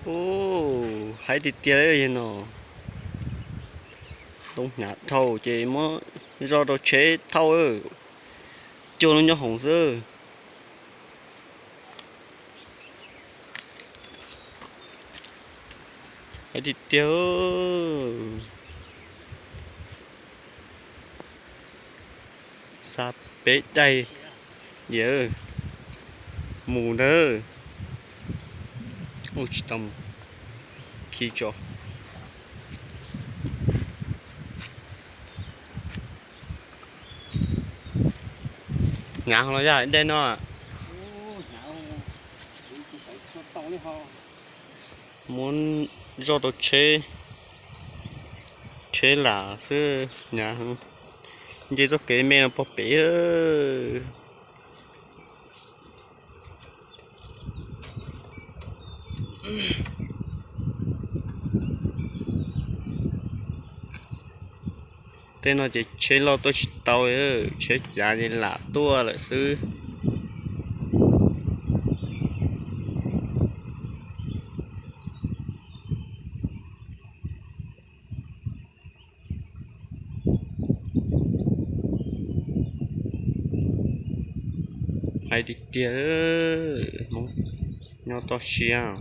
Ub, haib tiag tiag li no. Ntoo hnyav dhau ces muab zoj rau tsheb thauj, cuag lub nyob hoom xwb. Haib tiag tiag. Xa peb daim, mus ntag. Ua tsis tau, khi tso. Hnyav los yog daim no. Muab zoj rau tsheb, tsheb lam xwb, hnyav. Nce txoj kev me no pog pem. Tej no ces tsheb loj tuaj tsis tau, tsheb cav ces lam tuaj lawm xwb. Haib tiag tiag, Hmoob nyob toj siab.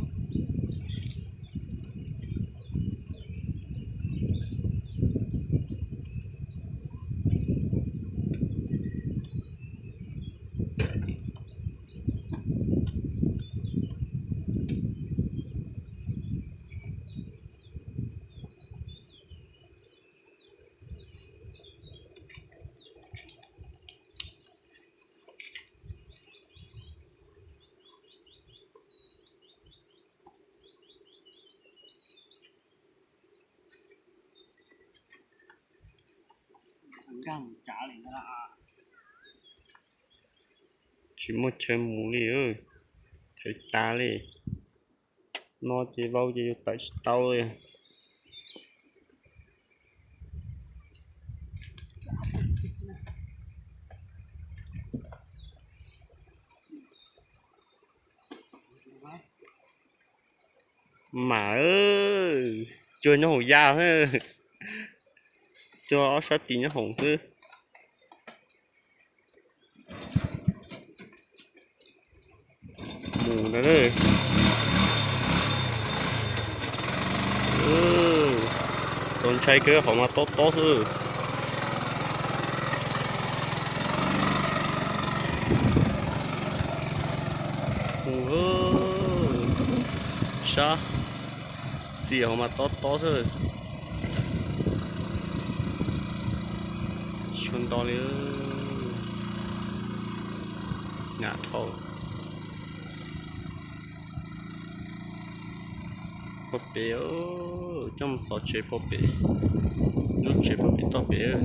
Tsis muaj chaw mus li, chaw tas li. No ces vau ces yus tawm tsis tau li. Mas, cuag nyob hoom ya, cuag ob sab tis nyob hoom xwb. Mus ntag. Txaus ntshai kawg, qhov mas tob tob xwb. Mus, sab xis qhov mas tob tob xwb. Tsis tshua nto li. Hnyav dhau. Pog pem, coj mus xov tsev pog pem. Lub tsev pog pem toj pem.